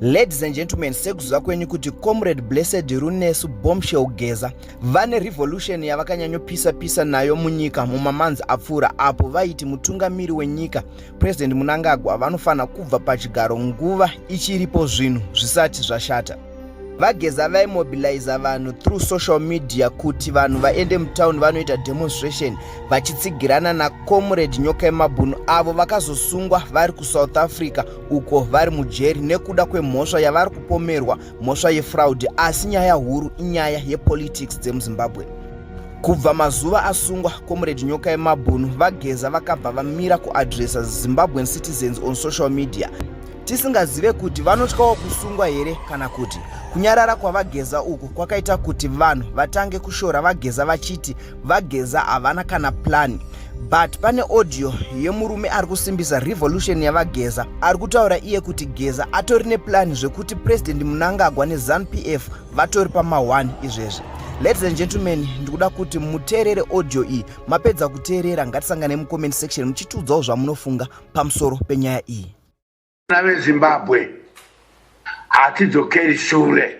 Ladies and gentlemen, sekuziva kwenyu kuti Comrade Blessed Runesu Bombshell Geza vane revolution yavakanyanyopisa pisa nayo munyika mumamanzi apfuura apo vaiti mutungamiri wenyika President Mnangagwa vanofanira kubva pachigaro nguva ichiripo zvinhu zvisati zvashata. VaGeza vaimobiliza vanhu through social media kuti vanhu vaende mutown vanoita demonstration vachitsigirana naComrade Nyokayemabhunu avo vakazosungwa vari kuSouth Africa uko vari mujeri nekuda kwemhosva yavari kupomerwa mhosva yefraud asi nyaya huru inyaya yepolitics dzemuZimbabwe. Kubva mazuva asungwa Comrade Nyokayemabhunu, VaGeza vakabva vamira kuadressa Zimbabwean citizens on social media tisingazive kuti vanotyawo kusungwa here kana kuti kunyarara kwavageza uku kwakaita kuti vanhu vatange kushora vageza vachiti vageza havana kana plan but pane audio yemurume ari kusimbisa revolution yavageza ari kutaura iye kuti geza atori neplan zvekuti president mnangagwa nezanu pf vatori pama1 izvezvi. Ladies and gentlemen, ndikuda kuti muteerere audio iyi. Mapedza kuteerera, ngatisangane mucomment section muchitiudzawo zvamunofunga pamusoro penyaya iyi. Vana veZimbabwe, hatidzokeri shure.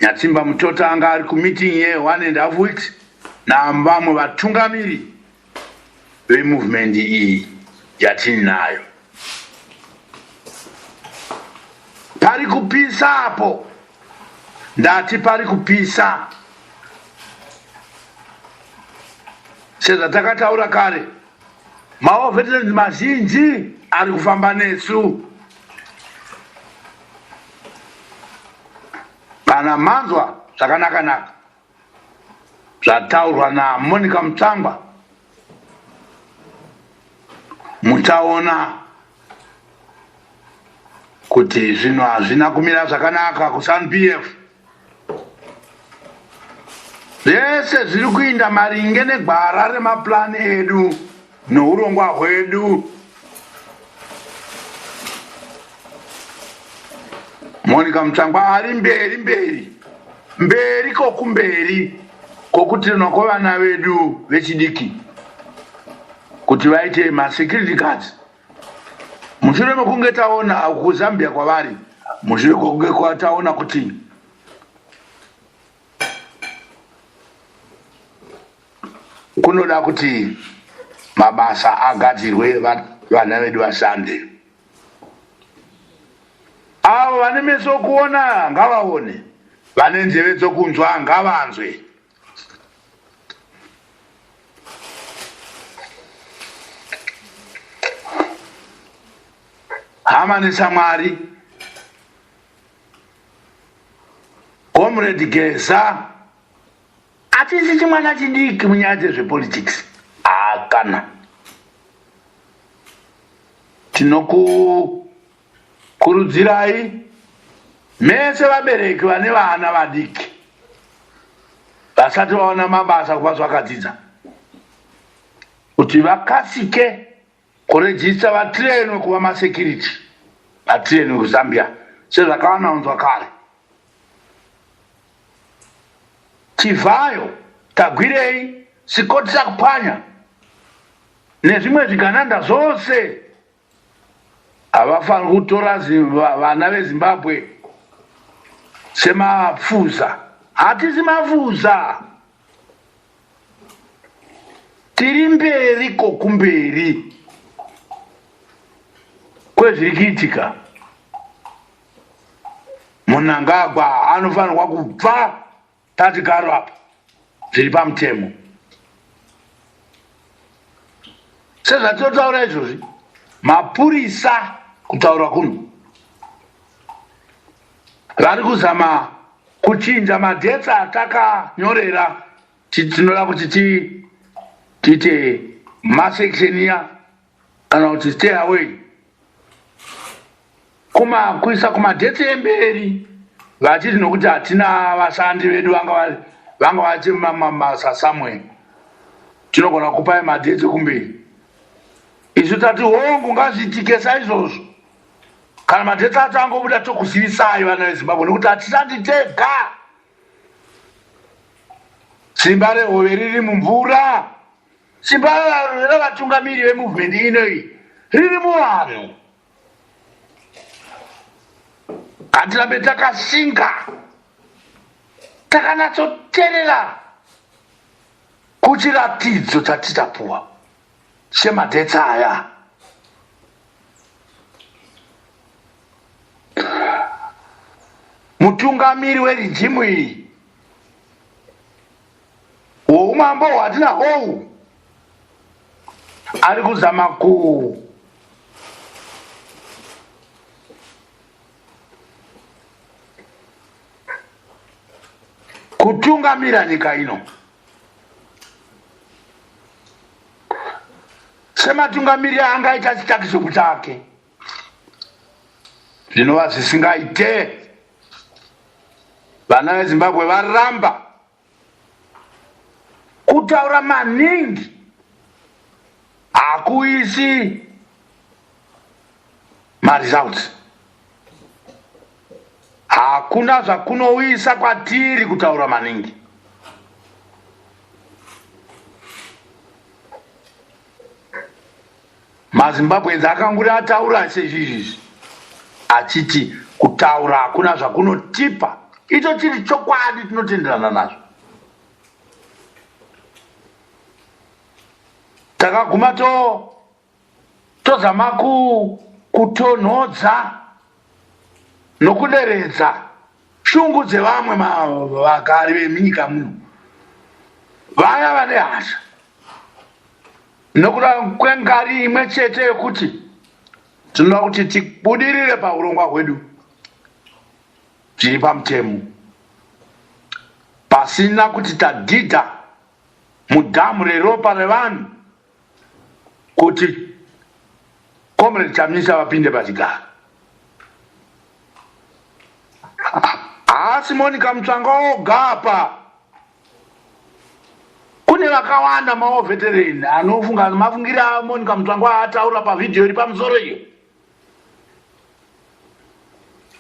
Nyatsimba Mutota anga ari kumeeting ye1.5 weeks navamwe vatungamiri vemovement iyi yatinayo. Pari kupisa apo, ndati pari kupisa. Sezvatakataura kare, mawar veterans mazhinji ari kufamba nesu. Kana manzwa zvakanaka-naka zvataurwa naMonica Mutsvangwa, muchaona kuti zvinhu hazvina kumira zvakanaka kuZanu PF. Zvese zviri kuinda maringe negwara remaplani edu nourongwa hwedu. Monica Mutsvangwa ari mberi mberi mberi kokumberi kokutirwa kwevana vedu vechidiki kuti vaite masecurity guards mushure mekunge taona kuZambia kwavari, mushure mekunge taona kuti kunoda kuti mabasa agadzirwe, vana vedu vashande. Avo vane meso okuona ngavaone, vane nzeve dzokunzwa ngavanzwe. Hama neshamwari, Comrade Geza achisi chimwana chidiki munyaya dzezvepolitics hakana. Tinokukurudzirai mese vabereki vane vana vadiki vasati vaona mabasa kubva zvakadzidza kuti vakasike kurejista vatrainwe kuva masecurity, vatrainwe kuZambia sezvakaanaunzwa kare. Chivhayo, Tagwirei, Sikoti Sakupwanya nezvimwe zvigananda zvose havafaniri kutora vana veZimbabwe semafuza. Hatisi mafuza, tiri mberi kokumberi kwezviri kuitika. Mnangagwa anofanirwa kubva pachigaro apa zviri pamutemo. Sezvatinotaura izvozvi, mapurisa kutaura kuno vari kuzama kuchinja madhets atakanyorera. Tinoda kuti tiite masection iya kana kuti stay away kuma kuisa kumadhets emberi, vachiti nokuti hatina vashandi vedu vanga vachi mabasa somewhere, tinogona kupai madhets kumberi. Isu tati hongu, ngazviitike saizvozvo. Kana madhets acho angobuda, tokuzivisai vana veZimbabwe, nekuti hatishandi tega. Simba rehove riri mumvura. Simba revatungamiri vemovement ino iyi riri muvanhu. Ngatirambe takashinga, takanatsoterera kuchiratidzo chatichapuwa chemadates aya. Mutungamiri werijimu iyi woumambo hwatinahou ari kuzama ku kutungamira nyika ino sematungamirire angaita chitakisoku chake zvinova zvisingaite. Vana veZimbabwe varamba kutaura maningi hakuisi maresults, hakuna zvakunouyisa kwatiri kutaura maningi. MaZimbabweans akanguri ataura sezvizvizvi achiti kutaura hakuna zvakunotipa, icho chiri chokwadi, tinotenderana nazvo. Takaguma to tozama ku kutonhodza nokuderedza shungu dzevamwe vagari vemunyika muno vaya vane hasha nokuda kwengari imwe chete yekuti tinoda kuti tibudirire paurongwa hwedu tiri pamutemo pasina kuti tadhidha mudhamu reropa revanhu kuti Comrade Chamisa vapinde pachigaro. Haasi Monica Mutsvangwa oga apa, kune vakawanda mawo veteran anofunga mafungire aMonica Mutsvangwa ataura pavhidhiyo iri pamusoro iyo.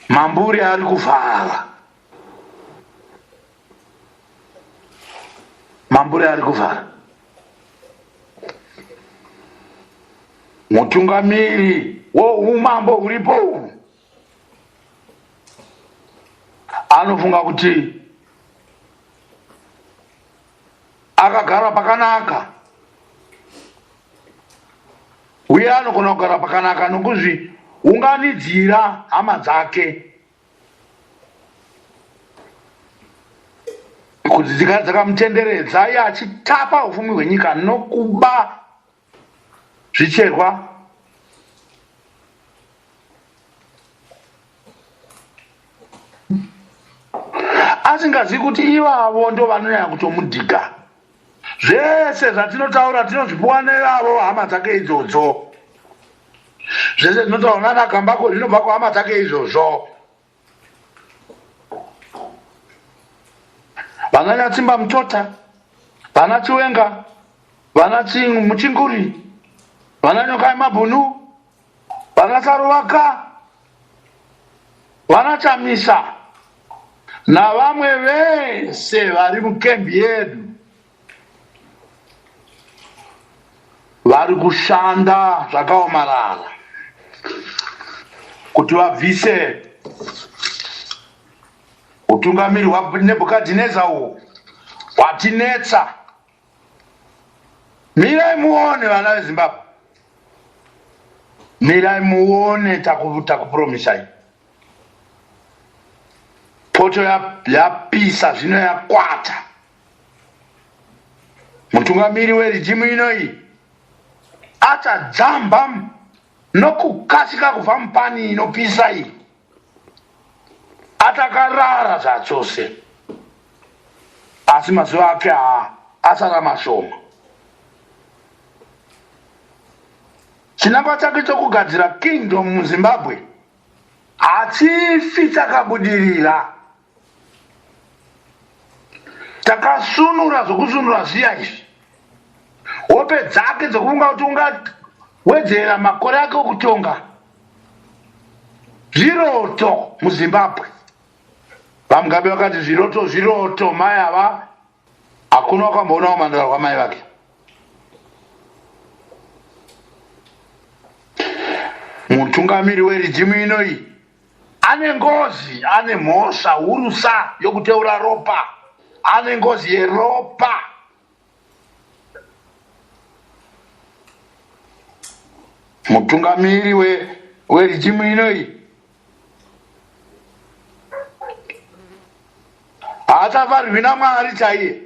Mamburi ari kuvhara, mamburi ari kuvhara. Mutungamiri woumambo huripo uhu anofunga kuti akagara pakanaka, uye anogona kugara pakanaka nokuzviunganidzira hama dzake kuti dzigare dzakamutenderedza, iye achitapa ufumi hwenyika nokuba zvicherwa. Asingazivi kuti ivavo ndo vanonyanya kutomudhiga. Zvese zvatinotaura tinozvipuwa nevavo hama dzake idzodzo. Zvese zvinotaurwa nana Gambako zvinobva kuhama dzake izvozvo. Vana Nyatsimba Mutota, vana Chiwenga, vana Muchinguri, vana Nyokai Mabhunu, vana Saruvaka, vana Chamisa navamwe vese vari mukembi yedu vari kushanda zvakaomarara kuti vabvise utungamiri hwaNebhukadhineza uhu hwatinetsa. Mirai muone vana veZimbabwe, mirai muone, takupromisai. Poto yapisa zvino yakwata. Mutungamiri werijimu inoyi achajamba nokukasika kubva mupani inopisa iyi atakarara zvachose, asi mazuva ake haa asara mashoma. Chinangwa chake chokugadzira kingdom muZimbabwe hachifi chakabudirira. Takasunura zvokusunura zviya izvi, hope dzake dzekufunga kuti ungawedzera makore ake okutonga zviroto muZimbabwe. VaMugabe vakati zviroto zviroto, mai ava hakuna wakamboonawo mandara kwamai vake. Mutungamiri werijimu inoyi Ane ngozi, ane mhosva hurusa yokuteura ropa. Ane ngozi yeropa. Mutungamiri werejimu inoyi haachafarwi naMwari chaiye.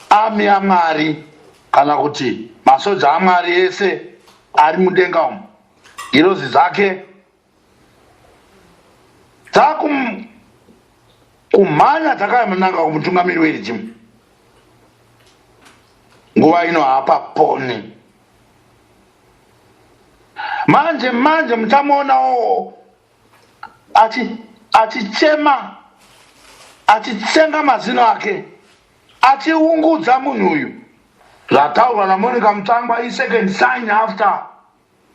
Ami yaMwari kana kuti masoja aMwari ese ari mudenga umu, ngirozi dzake dzakumhanya dzakananga kumutungamiri werejimu. Nguva ino haapaponi. Manje manje muchamuonawo achichema achitsenga mazino ake achiungudza munhu uyu. Zvataurwa naMonica Mutsvangwa isecond sign after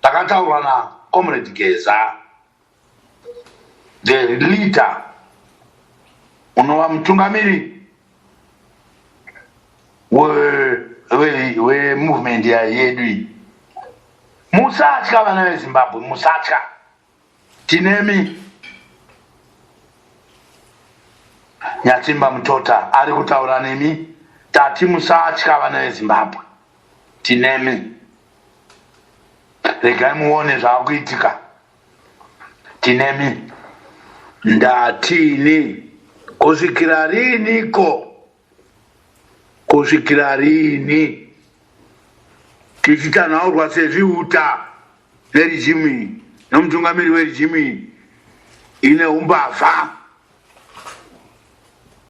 zvakataurwa naComrade Geza, the leader unova mutungamiri wemovement yedu iyi. Musatya vana veZimbabwe, musatya. Tinemi. Nyatsimba Mutota ari kutaura nemi. Tati musatya vana veZimbabwe. Tinemi. Regai muone zvaakuitika. Tinemi. Ndatini kusvikira riniko? Kusvikira rini tichitanhaurwa sezviuta nerejimu iyi nomutungamiri werejimu iyi ine umbavha?